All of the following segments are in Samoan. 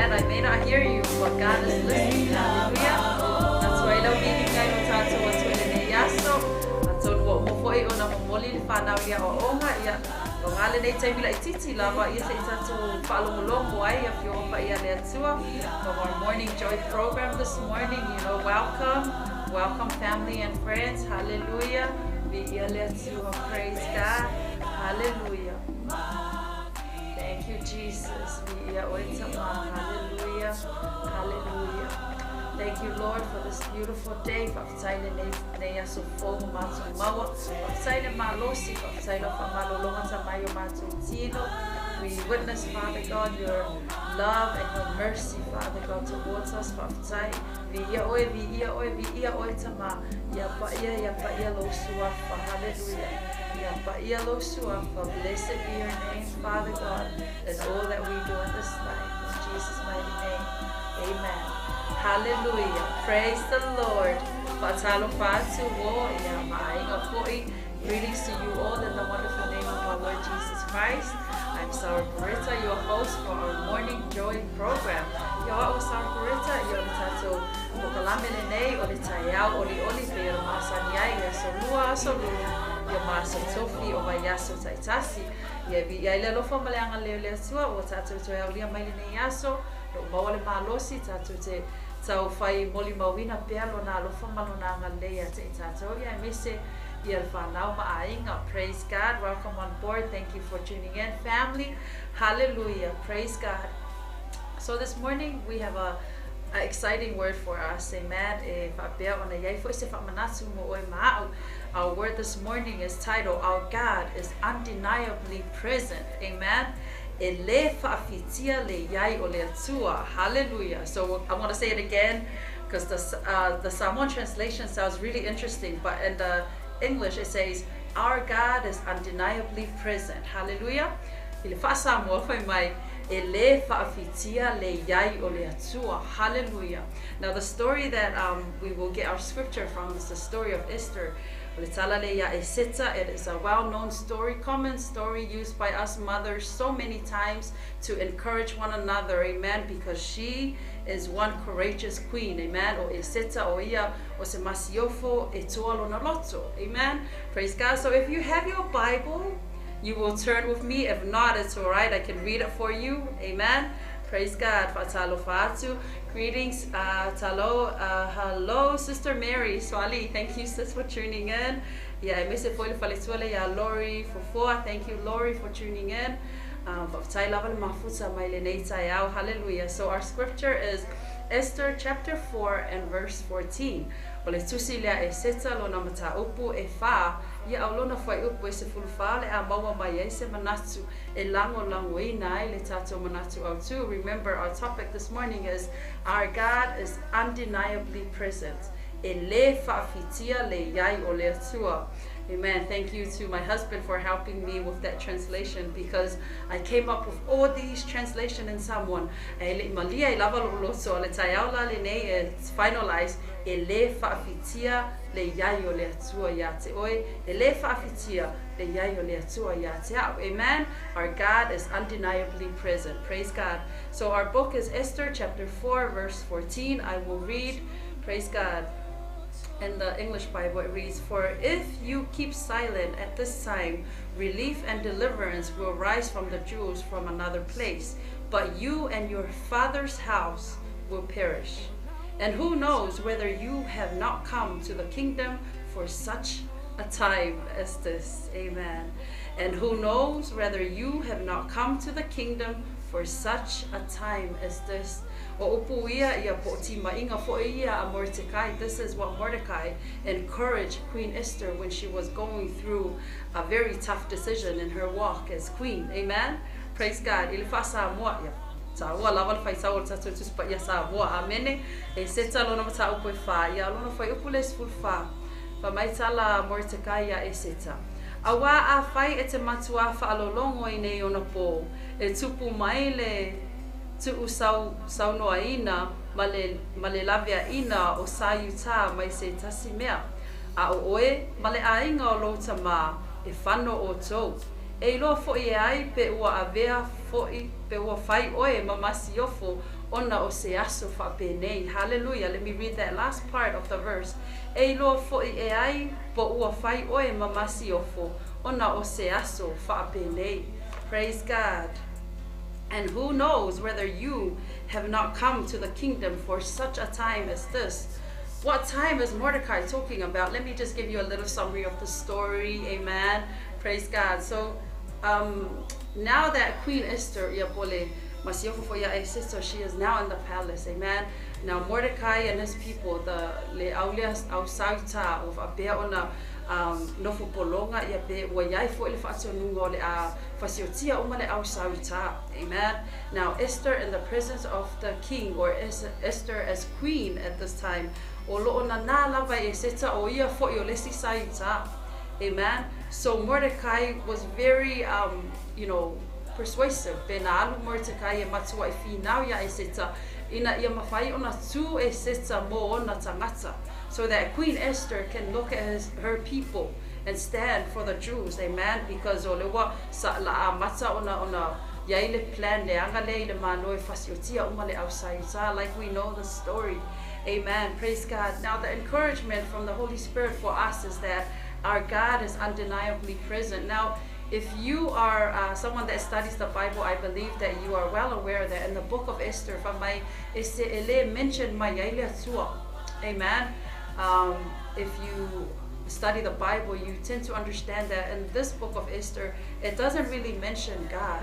Amen. I may not hear you, but God is listening. Hallelujah. Atu ai lau viiga i lo tātou Atua i lenei aso. Atonu ua uma foi ona momoli le whānau i aoaoga. Ia, o ngā lenei taimi laitiiti lava, ia se i tātou whaalongolongo ai, Afioga Paia a le Atua. Of our Morning Joy program this morning, welcome. Welcome family and friends. Hallelujah. Viia le Atua. Praise God. Hallelujah. Thank you, Jesus. Viia oe Tama. Hallelujah. Hallelujah. Thank you, Lord, for this beautiful day. Faafetai lenei nei aso fou ua matou maua. Faafetai le malosi, faafetai lau faamalologa Tama i o matou tino. We witness, Father God, your love and your mercy, Father God, towards us. Faafetai. Viia oe, viia oe, viia oe Tama. Ia paia, ia paia lou suafa. Hallelujah. Ia paia lou suafa. Blessed be your name, Father God, in all that we do in this life. In Jesus' mighty name. Amen. Hallelujah. Praise the Lord. Faatalofa atu o ia ma'aiga foi. Greetings to you all in the wonderful name of our Lord Jesus Christ. I'm Sarah Purita, your host for our Morning Joy program. Ia o a'u Sarah Purita, ia o le tatou polokalame lenei o le taeao olioli pei ona masani ai i aso lua, aso lulu, ia ma aso tofi o vaiaso ta'itasi. Ia e viia ai le alofa ma le agalelei o le Atua ua tatou toe aulia mai lenei aso, loo maua le malosi tatou te taufai molimauina pea lona alofa ma lona agalelei ia te i tatou ia aemaise ia le whanau ma aiga. Praise God. Welcome on board. Thank you for tuning in, family. Hallelujah. Praise God. So this morning we have a exciting word for us. Amen. E faapea ona i ai foi se faamanatu mo oe ma a'u. Our word this morning is titled, "Our God is Undeniably Present." Amen. E lē faafitia le i ai o le Atua. Hallelujah. So I want to say it again because the Samoan translation sounds really interesting, but in the English it says, "Our God is undeniably present." Hallelujah. I le faa-Samoa fai mai, e lē faafitia le i ai o le Atua. Hallelujah. Now the story that we will get our scripture from is the story of Esther. O le tala lea ia Eseta. It is a well-known story, common story used by us mothers so many times to encourage one another, amen, because she is one courageous queen, amen. O Eseta o ia o se masiofo e toa lona loto, amen. Praise God. So if you have your Bible, you will turn with me. If not, it's all right. I can read it for you. Amen. Praise God. Faatalofa atu. Greetings. Talo. Hello, Sister Mary Swali. Thank you, sis, for tuning in. Yeah, aemaise foi le faletua lea ia Lori Fofoa. Thank you, Lori, for tuning in. Faafetai lava le mafuta mai lenei taeao. Hallelujah. So our scripture is Esther chapter 4 and verse 14. O le tusi lea Eseta lona mataupu e 4, ia o lona fuaiupu e 14 le a maua mai ai se manatu e lagolagoina ai le tatou manatu autū. Remember, our topic this morning is "Our God is Undeniably Present." E lē faafitia le i ai o le Atua. Amen. Thank you to my husband for helping me with that translation because I came up with all these translation in Samoan. E le'i malie ai lava lo'u loto o le taeao la lenei, it's finalized. E lē faafitia le i ai o le Atua iā te oe. E lē faafitia le i ai o le Atua iā te a'u. Amen. Our God is undeniably present. Praise God. So our book is Esther chapter 4 verse 14. I will read. Praise God. In the English Bible, it reads, "For if you keep silent at this time, relief and deliverance will rise from the Jews from another place, but you and your father's house will perish. And who knows whether you have not come to the kingdom for such a time as this?" Amen. And who knows whether you have not come to the kingdom for such a time as this. O upu ia ia po o timaiga foi ia a Mordecai. This is what Mordecai encouraged Queen Esther when she was going through a very tough decision in her walk as queen. Amen. Praise God. I le faa-Samoa, ia taua lava le faitau o le tatou Tusi Paia Samoa. Amene. Eseta lona mataupu e 4, ia lona fuaiupu le 14. Fai mai tala a Mordecai iā Eseta. Auā afai e te matuā faalologo i nei ona pō, e tupu mai le tuusaunoaina ma le, ma le laveaina o sa Iutā mai se tasi mea, a o oe ma le aiga o lou tamā e fano outou. E iloa foʻi e ai pe ua avea foʻi pe ua fai ʻoe ma masiofo ona o se aso faapenei. Hallelujah. Let me read that last part of the verse. E iloa foʻi e ai po ua fai ʻoe ma masiofo ona o se aso faapenei. Praise God. And who knows whether you have not come to the kingdom for such a time as this. What time is Mordecai talking about? Let me just give you a little summary of the story. Amen. Praise God. So now that Queen Esther, ia po o le masiofo foi ia Eseta, she is now in the palace. Amen. Now Mordecai and his people, the le au lea au sauta ua faapea ona nofo pologa ia pe ua iai foi le faatonuga o le a fasiotia uma le au sauta. Amen. Now Esther in the presence of the king, or Esther as queen at this time, o loo nana lava e Eseta o ia foi o le isi sauta. Amen. So Mordecai was very persuasive. Pe na alu Mordecai e matuai finau ia Eseta ina ia mafai ona tu Eseta mo ona tagata, so that Queen Esther can look at her people and stand for the Jews. Amen. Because o le ua sa la amata ona iai le plan leaga lea i le Malo e fasiotia uma le au sauta, like we know the story. Amen. Praise God. Now the encouragement from the Holy Spirit for us is that our God is undeniably present. Now, if you are someone that studies the Bible, I believe that you are well aware that in the book of Esther, fai mai e se e le mention mai ai le Atua. Amen. If you study the Bible, you tend to understand that in this book of Esther, it doesn't really mention God.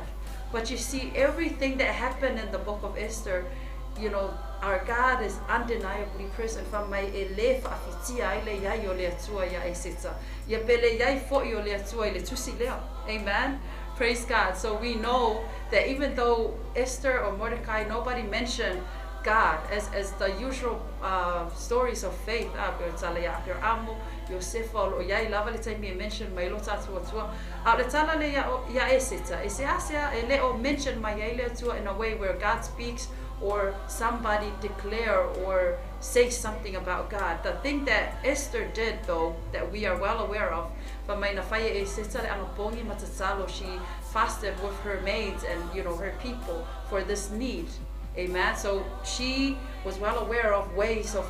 But you see, everything that happened in the book of Esther, our God is undeniably present. Fai mai e le faafitia ai le iai o le Atua ia Eseta. Ia pe le iai foi o le Atua i le tusi lea. Amen. Praise God. So we know that even though Esther or Mordecai, nobody mentioned God as the usual stories of faith. Ah, pe o tala ia Aperamo, Iosefa o loo iai lava le taimi e mention mai lo tatou Atua. A o le tala le ia Eseta, e seasea e le o mention mai ai le Atua in a way where God speaks or somebody declare or say something about God. The thing that Esther did, though, that we are well aware of, fai mai na fai e Eseta le agapogi ma tatalo, she fasted with her maids and her people for this need. Amen. So she was well aware of ways of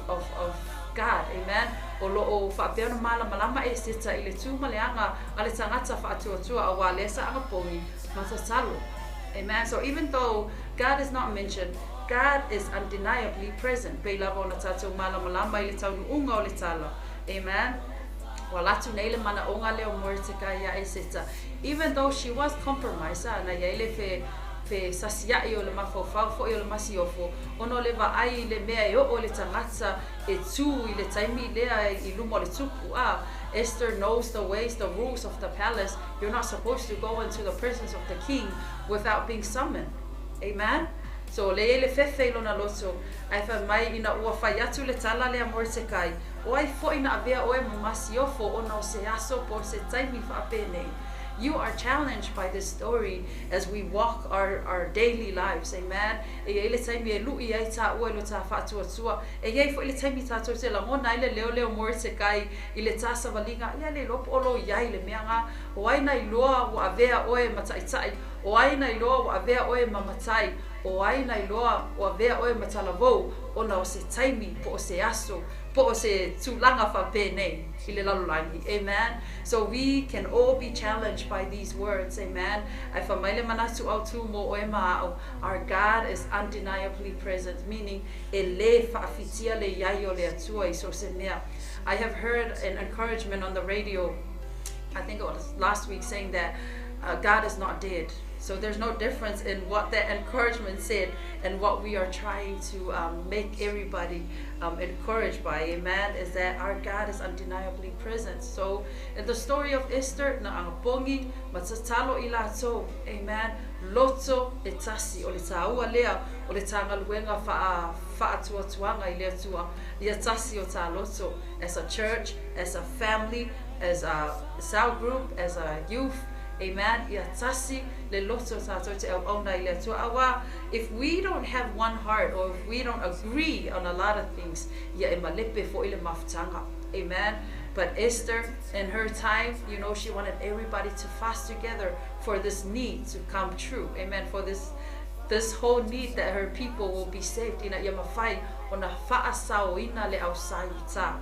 God. Amen. O loo faapea ona malamalama Eseta i le tu ma le aga a le tagata faatuatua auā lea sa agapogi ma tatalo. Amen. So even though God is not mentioned, God is undeniably present. Pei lava ona tatou malamalama i le taunuuga o le tala. Amen. Ua alu atu nei le manaoga lea o Mordecai ia Eseta. Even though she was compromised, ah, na iai le fesasiai o le mafaufau foi o le masiofo, ona o le vaai i le mea e oo le tagata e tu i le taimi lea i luma o le tupu. Ah, Esther knows the ways, the rules of the palace. You're not supposed to go into the presence of the king without being summoned. Amen. So le iai le fefe i lona loto, ae fai mai ina ua fai atu le tala lea Mordecai, o ai foi na avea oe ma masiofo ona o se aso po o se taimi faapenei. You are challenged by this story as we walk our daily lives. Amen. E iai le taimi e lui ai taua i lo ta faatuatua. E iai foi le taimi tatou te lagona ai le leo lea o Mordecai i le ta savaliga. Ia le iloa po o lo iai le mea ga. O ai na iloa ua avea oe ma taitai. O ai na iloa ua avea oe ma matai. O ai na iloa ua avea oe ma talavou ona o se taimi po o se aso po o se tulaga faapenei i le lalolagi. Amen. So we can all be challenged by these words. Amen. Ae fai mai le manatu autu mo oe ma au. Our God is undeniably present, meaning e le faafitia le iai o le Atua i so se mea. I have heard an encouragement on the radio, I think it was last week, saying that God is not dead. So there's no difference in what that encouragement said and what we are trying to make everybody encouraged by. Amen. Is that our God is undeniably present. So in the story of Esther, na agapogi, ma tatalo i latou. Amen. Loto e tasi o le taua lea o le tagaluega faa faatuatuaga i le Atua ia tasi o ta loto as a church, as a family, as a cell group, as a youth. Amen. Ia tasi le loto tatou te auauna i le Atua. Auā, if we don't have one heart or if we don't agree on a lot of things, ia e malepe foi le mafutaga. Amen. But Esther, in her time, she wanted everybody to fast together for this need to come true. Amen. For this whole need that her people will be saved. Ina ia mafai ona faasaoina le au sa Iuta.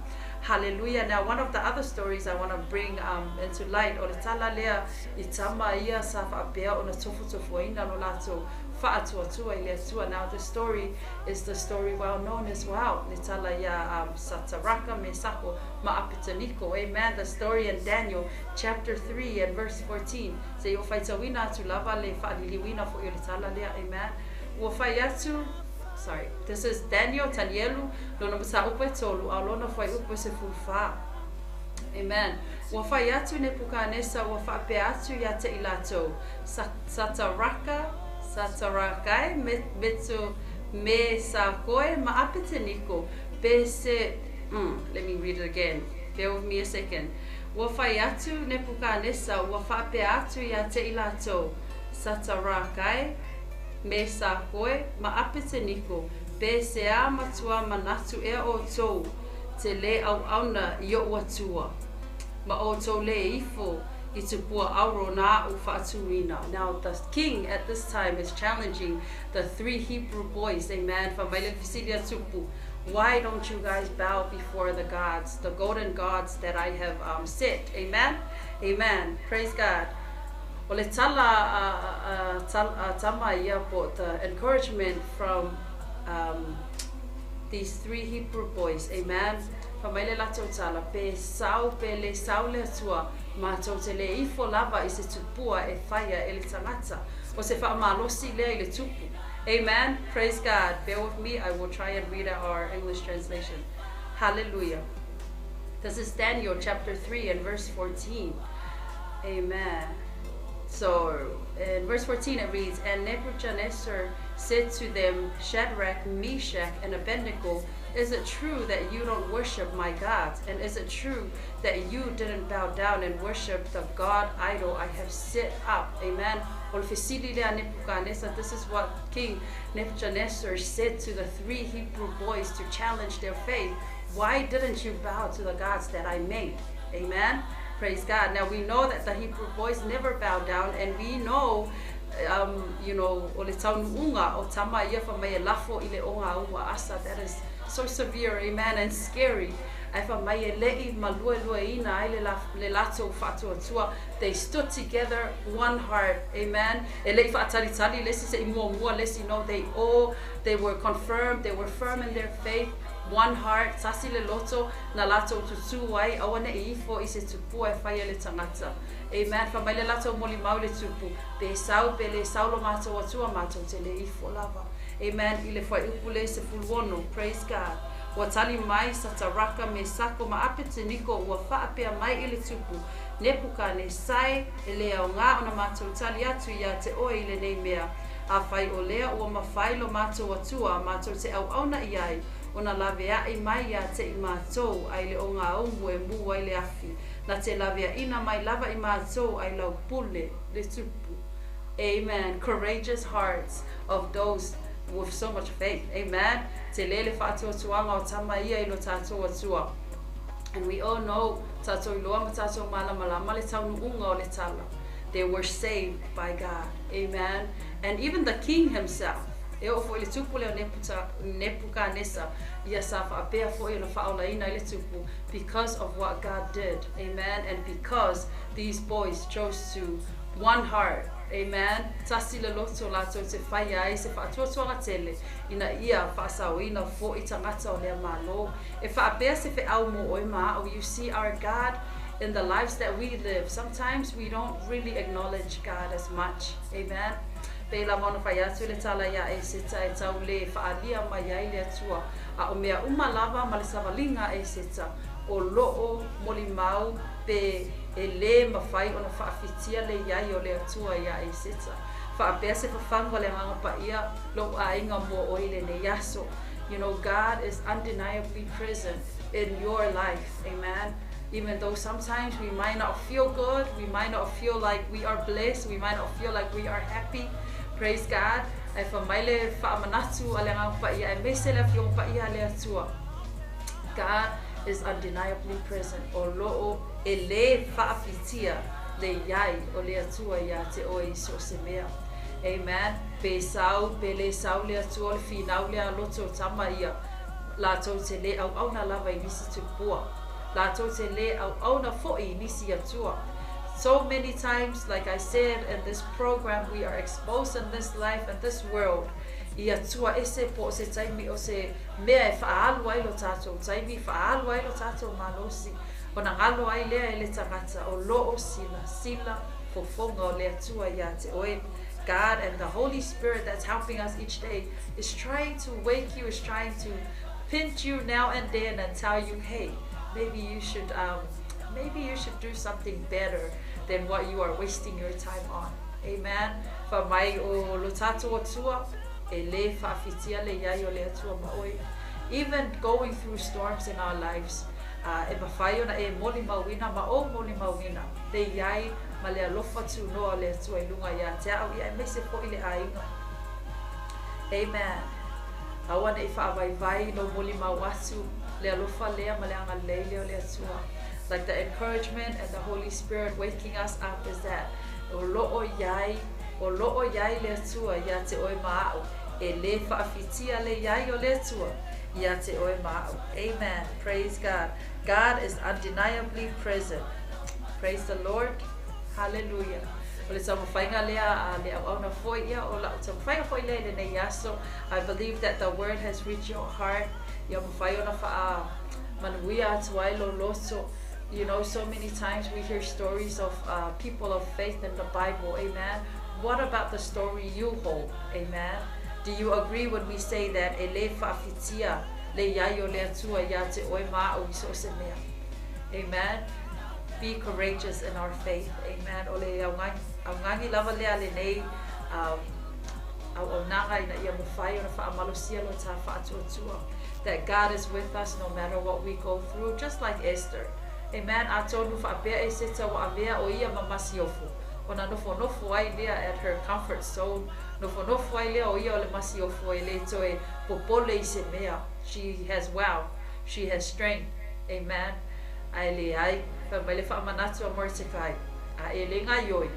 Hallelujah. Now, one of the other stories I want to bring into light, o le tala lea i tama ia sa faapea ona tofotofoina lo latou faatuatua i le Atua. Now, the story is the story well known as well. Le tala ia Sataraka, Mesako, ma Apeteniko. Amen. The story in Daniel chapter 3 and verse 14. Se i o faitauina atu lava le faaliliuina foʻi o le tala lea. Amen. Ua fai atu. Sorry, this is Daniel, Tanielu, lona mataupu e 3, a lona fuaiupu e 14. Amen. Ua fai atu Nepukanesa ua faapea atu ia te i latou, Sataraka, Satarakai, me, me sa koe ma Apeteniko, pe se, let me read it again. Bear with me a second. Ua fai atu Nepukanesa ua faapea atu ia te i latou, Satarakai, me sa koe ma Apeteniko, pe se a matua manatu ea outou te lē auauna i oʻu atua ma outou lē ifo i tupua auro na aʻu faatuina. Now the king at this time is challenging the three Hebrew boys. Amen. Fai mai le fesili a tupu. Why don't you guys bow before the gods, the golden gods that I have set? Amen. Amen. Praise God. O le tala a tama ia po the encouragement from these three Hebrew boys. Amen. Fai mai le latou tala, pe sau pe lē sau le Atua, matou te lē ifo lava i se tupua e faia e le tagata. O se faamalosi lea i le tupu. Amen. Praise God. Bear with me. I will try and read our English translation. Hallelujah. This is Daniel chapter 3 and verse 14. Amen. So in verse 14 it reads, "And Nebuchadnezzar said to them, Shadrach, Meshach, and Abednego, is it true that you don't worship my gods? And is it true that you didn't bow down and worship the God idol I have set up?" Amen. O le fesili lea Nebuchadnezzar, this is what King Nebuchadnezzar said to the three Hebrew boys to challenge their faith. Why didn't you bow to the gods that I made? Amen. Praise God. Now we know that the Hebrew boys never bow down, and we know o le taunuuga o tama ia fai mai e lafo i le ogaumu asa. That is so severe, amen, and scary. Ae fai mai e leʻi malualuaina ai le latou faatuatua. They stood together, one heart, amen. E leʻi faatalitali le isi seʻi muamua le isi. No, they were confirmed, they were firm in their faith, one heart, tasi le loto, na latou tutū ai, aua neʻi ifo i se tupua e faia e le tagata. Amen. Fai mai le latou molimau le tupu, pe sau, pe lē sau lo matou Atua, matou te lē ifo lava. Amen. I le fuaiupu le 16, praise God. Ua tali mai Sataraka, Mesako ma Apeteniko ua faapea mai i le tupu, Nepukanesae, e lē aogā ona matou tali atu iā te oe i lenei mea. Afai o lea ua mafai lo matou Atua, matou te auauna i ai, ona laveaʻi mai iā te i matou ai le ogaumu e mū ai le afi. Na te laveaʻina mai lava i matou ai lau pule le tupu. Amen. Courageous hearts of those with so much faith. Amen. Telē le faatuatuaga o tama ia i lo tatou Atua. And we all know, tatou iloa ma tatou malamalama le taunuuga o le tala. They were saved by God. Amen. And even the king himself, e oo foʻi le tupu lea o Nepukanesa, ia sa faapea foʻi ona faaolaina i le tupu because of what God did. Amen. And because these boys chose to one heart. Amen. Tasi le loto latou te faia ai se faatuatuaga tele ina ia faasaoina foʻi tagata o lea Malo. E faapea se feʻau mo oe ma aʻu. You see, our God in the lives that we live, sometimes we don't really acknowledge God as much. Amen. Pei lava ona fai atu le tala iā Eseta e tau lē faaalia mai ai le Atua, a o mea uma lava ma le savaliga a Eseta, o loo molimau pe e lē mafai ona faafitia le i ai o le Atua iā Eseta. Faapea se fafagu a le Agaga Paia lou aiga mo oe i lenei aso. God is undeniably present in your life. Amen. Even though sometimes we might not feel good, we might not feel like we are blessed, we might not feel like we are happy. Praise God. Ae fai mai le faamanatu a le Agaga Paia aemaise le Afioga Paia a le Atua. God is undeniably present. O loo e lē faafitia le i ai o le Atua iā te oe i so o se mea. Amen. Pe sau, pe le sau le Atua, o le finau lea a loto o tama ia, latou te le auauna lava i nisi tupua. Latou te le auauna foi i nisi atua. So many times, like I said in this program, we are exposed in this life and this world i atua ese po o se taimi o se mea e faaalu ai lo tatou taimi, faaalu ai lo tatou malosi, ona galo ai lea e le tagata o lo o silasila fofoga o le Atua iā te oe. God and the Holy Spirit that's helping us each day is trying to wake you, is trying to pinch you now and then and tell you, hey, maybe you should maybe you should do something better than what you are wasting your time on. Amen. Fai mai o lo tatou Atua e lē faafitia le i ai o le Atua ma oe. Even going through storms in our lives, e mafai ona e molimauina ma ou molimauina le i ai ma le alofa tunoa o le Atua i luga iā te au, ia aemaise foi le aiga. Amen. Aua ne i faavaivai lou molimau atu le alofa lea ma le agalelei lea o le Atua. Like the encouragement and the Holy Spirit waking us up is that o lo o i ai, o lo o i ai le Atua iā te oe ma a'u, e lē faafitia le i ai o le Atua iā te oe ma a'u. Amen. Praise God. God is undeniably present. Praise the Lord. Hallelujah. O le taumafaiga lea a le auauna foi ia, o la'u taumafaiga foi lea i lenei aso. I believe that the word has reached your heart. Ia mafai ona faamanuia atu ai lou loto. So many times we hear stories of people of faith in the Bible. Amen. What about the story you hold? Amen. Do you agree when we say that e lē faafitia le i ai o le Atua iā te oe ma a'u i so o se mea? Amen. Be courageous in our faith. Amen. O le augani lava lea lenei auaunaga ina ia mafai ona faamalosia lo ta faatuatua. That God is with us no matter what we go through, just like Esther. Amen. Atonu faapea Eseta ua avea o ia ma masiofo, ona nofonofo ai lea at her comfort zone, nofonofo ai lea o ia o le masiofo e lē toe popole i se mea. She has wealth, she has strength. Amen. Ae leai, fai mai le faamanatu a Moritekai, a e lē gaioi,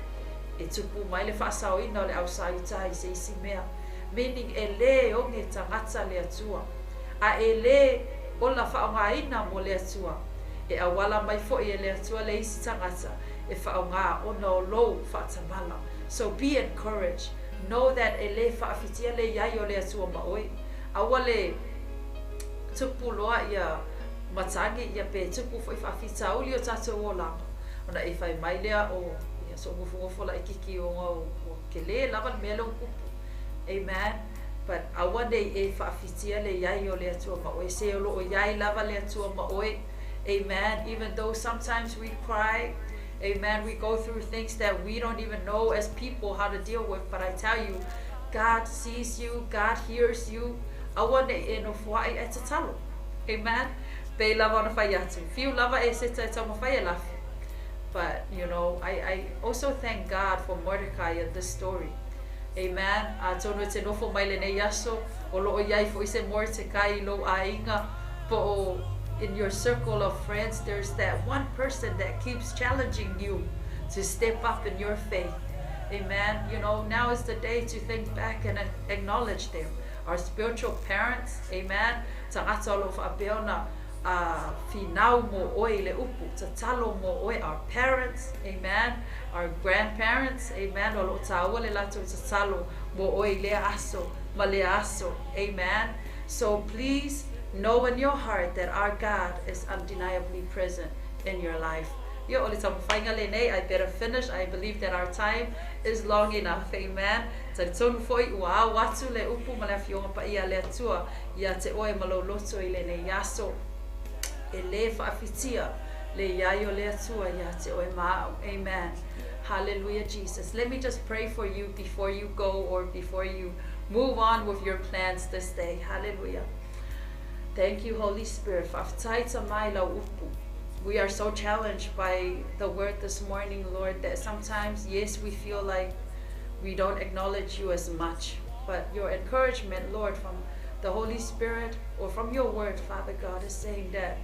e tupu mai le faasaoina o le ausāiutā i se isi mea. Meaning e lē oge tagata le Atua, a e lē ola faaaogaina mo le Atua. E auala mai foi e le Atua le isi tagata e faaaogā ona o lou faatamala. So be encouraged. Know that e lē faafitia le i ai o le Atua ma oe. Aua le tupu loa ia matagi ia pe tupu foi faafitauli o tatou olaga, ona e fai mai lea o ia so'ogofogofo laʻikiki ona ua kelē lava le mea lea ua tupu. Amen. But aua nei e faafitia le i ai o le Atua ma oe, se o loo i ai lava le Atua ma oe. Amen. Even though sometimes we cry, amen, we go through things that we don't even know as people how to deal with, but I tell you, God sees you, God hears you. Aua nei e nofoaʻi ae tatalo. Amen. Pei lava ona fai atu, fiu lava Eseta e taumafai e lafi. But, I also thank God for Mordecai in this story. Amen. Atonu e te nofo mai lenei aso, o loo i ai foi se Mordecai i lou aiga, po o in your circle of friends, there's that one person that keeps challenging you to step up in your faith. Amen. Now is the day to think back and acknowledge them. Our spiritual parents, amen. Tagata o loo faapea ona finau mo oe i le upu, tatalo mo oe, our parents, amen, our grandparents, amen, o loo tāua le latou tatalo mo oe i lea aso ma lea aso, amen. So please know in your heart that our God is undeniably present in your life. Ia, o le taumafaiga lenei, I better finish. I believe that our time is long enough. Amen. Talitonu foi ua ao atu le upu ma le Afioga Paia a le Atua iā te oe ma lou loto i lenei aso. E lē faafitia le i ai o le Atua iā te oe ma a'u. Amen. Hallelujah, Jesus. Let me just pray for you before you go or before you move on with your plans this day. Hallelujah. Thank you, Holy Spirit. Faafetai Tama i lau upu. We are so challenged by the word this morning, Lord, that sometimes, yes, we feel like we don't acknowledge you as much. But your encouragement, Lord, from the Holy Spirit or from your word, Father God, is saying that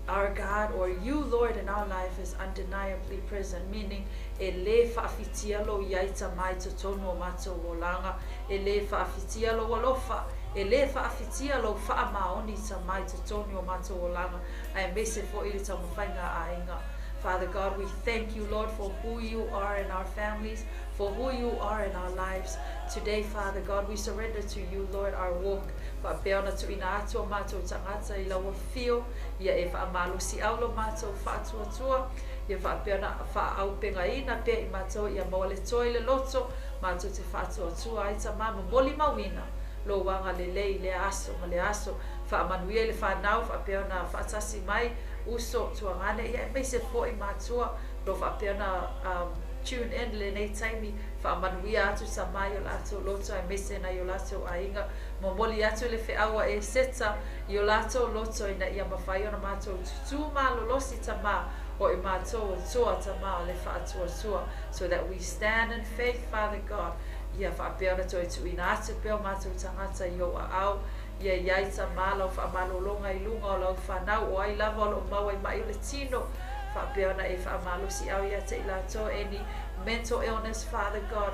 our God or you Lord in our life is undeniably present, meaning e lē faafitia lou i ai Tamā i totonu o matou olaga, e lē faafitia lou alofa, e lē faafitia lou faamaoni Tamā i totonu o matou olaga, aemaise foi i le taumafaiga a aiga. Father God, we thank you, Lord, for who you are in our families, for who you are in our lives. Today, Father God, we surrender to you, Lord, our walk. Faapea ona tuuina atu o matou tagata i lau afio, ia e faamalosiau lo matou faatuatua, ia faapea ona faaaupegaina pea i matou ia maua le toa i le loto, matou te faatuatua ai Tamā, molimauina lou agalelei i lea aso ma lea aso. Faamanuia i le fanau faapea ona faatasi mai, uso, tuagane, ia aemaise foi matua o lo o faapea ona tune in lenei taimi. Faamanuia atu Tamā i o latou loto aemaise nai o latou aiga. Momoli atu le feau a Eseta i o latou loto ina ia mafai ona matou tutū malolosi Tamā, o i matou o toa Tamā o le faatuatua, so that we stand in faith, Father God, ia faapea ona toe tuuina atu pea o matou tagata i ou aao. Ia i ai Tamā lau faamalologa i luga o lau fanau, o ai lava o loo maua i mai o le tino, faapea ona e faamalosiau ia te i latou. Any mental illness, Father God,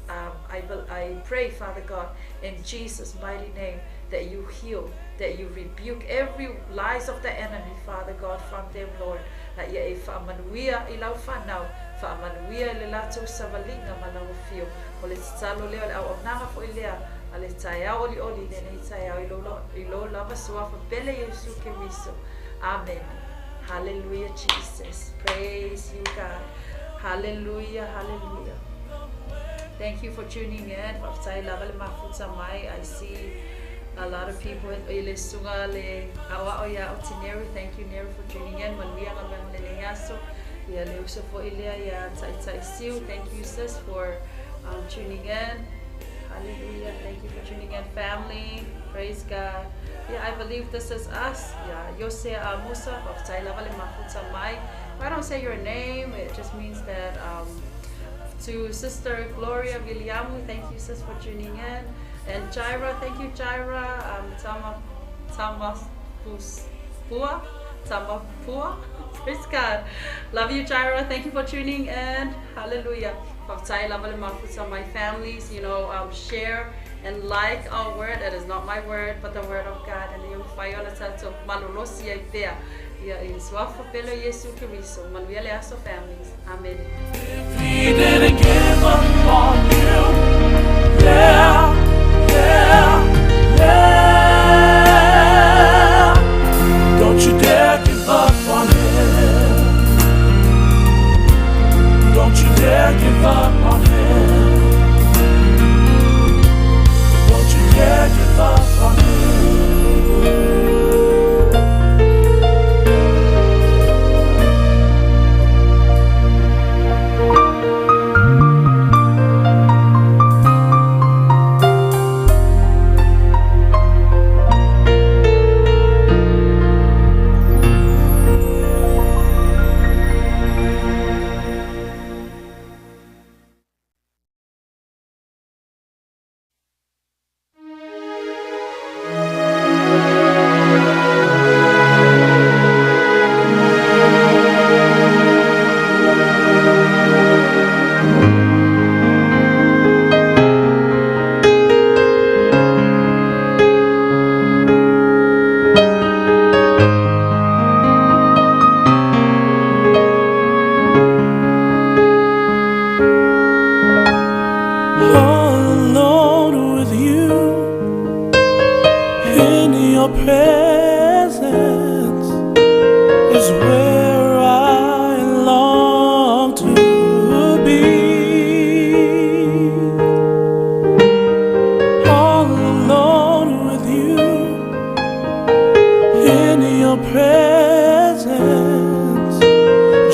I pray, Father God, in Jesus' mighty name, that you heal, that you rebuke every lies of the enemy, Father God, from them, Lord. A ia e faamanuia i lau fanau, faamanuia i le latou savaliga ma lau afio. O le tatalo lea, o le auaunaga foi lea a le taeao olioli lenei taeao i lou lava suafa pele Iesu Keriso. Amene. Hallelujah, Jesus. Praise you, God. Hallelujah, hallelujah. Thank you for tuning in. Faafetai lava le mafuta mai. I see a lot of people i le susuga le aoao ia o Neri. Thank you, Neri, for tuning in. Manuia galuega lenei aso. Ia le uso foi lea ia Taitai Siu. Thank you, sis, for tuning in. Hallelujah. Thank you for tuning in, family. Praise God. Yeah, I believe this is us. Yeah, Yose Musa, faafetai lava le mafuta mai. If I don't say your name, it just means that to Sister Gloria Viliamu, thank you, sis, for tuning in. And Jaira, thank you, Jaira. Tama, Tama Pua, Tama Pua. Praise God. Love you, Jaira. Thank you for tuning in. Hallelujah. Faafetai lava le mafuta, my families, share and like our word. It is not my word, but the word of God. And ia mafai ona tatou malolosi ai pea. Ia i le suafa pele o Iesu Keriso. Manuia le aso, families. Amen. If he didn't give up on you, yeah. Don't you dare give up on him. Don't you dare give up on him. Don't you dare give up on him. All alone with you in your presence is where I long to be. All alone with you in your presence,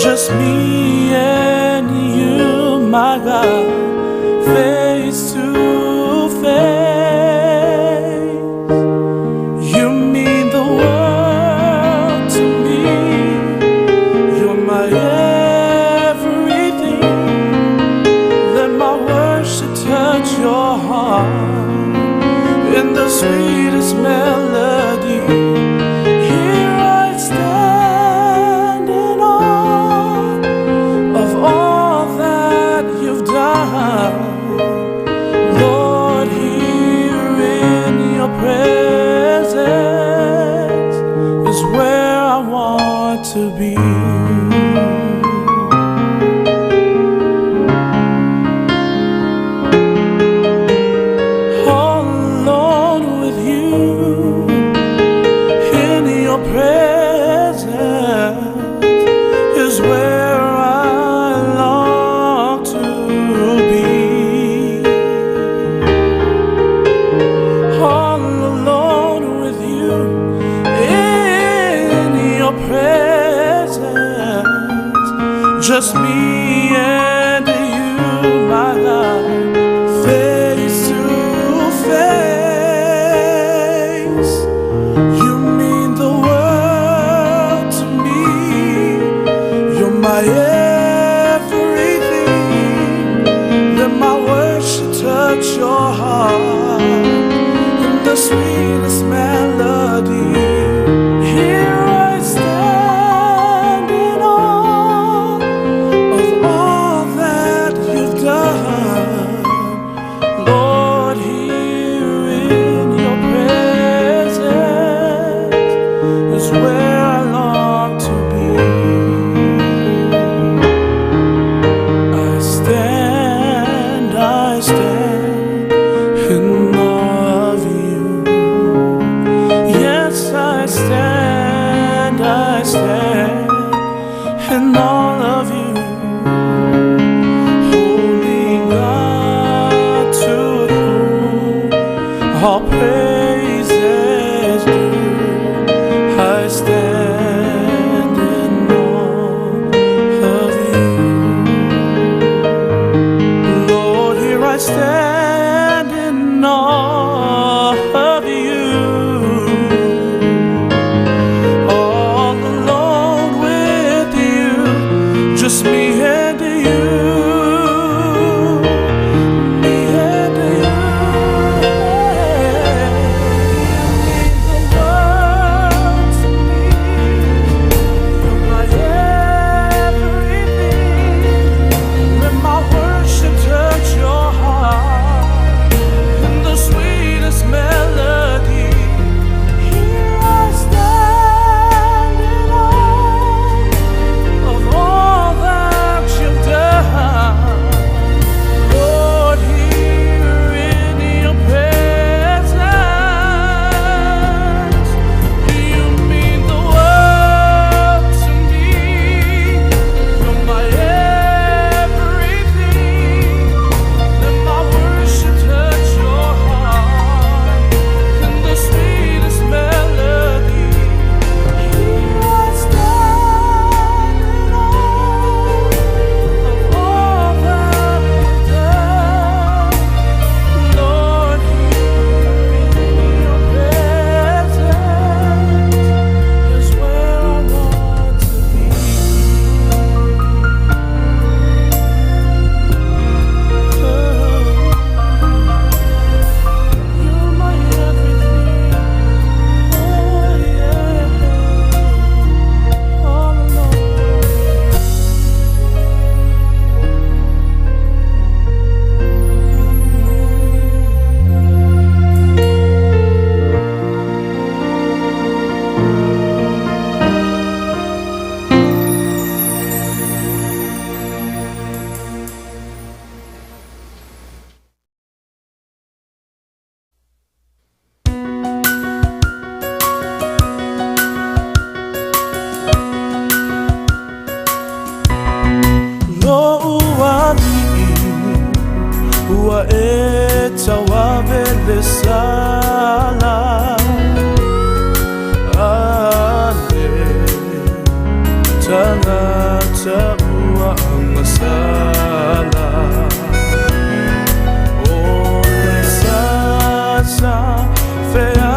just me and you, my God, face to face. You mean the world to me. You're my everything. Let my worship touch your heart in the sweetest melody. Here I stand. Just me and you, my God, face to face. You mean the world to me. You're my everything. Let my worship touch your heart in the sweetest melody. Here I stand in awe of all that you've done. Lord, here in your presence is where I long to be. I stand in awe of you. Yes, I stand in all of you. Holy God, to whom all praise is due. I stand in awe of you. Lord, here I stand in awe of you. All alone with you, just me and you. Me and you. You mean the world to me. You're my everything. Let my worship touch your heart in the sweetest melody. Here I stand in awe of all that you've done. Lord, here in your presence, you mean the world to me. You're my everything. Let my worship touch your heart in the sweetest melody. Here I stand in awe of all that you've done. Lord, here in your presence is where I want to be. You're my everything. Oh yeah, all alone. Lo'u ali'i ua e tauave le sala a le tagata ua agasala. O le sasa feagai.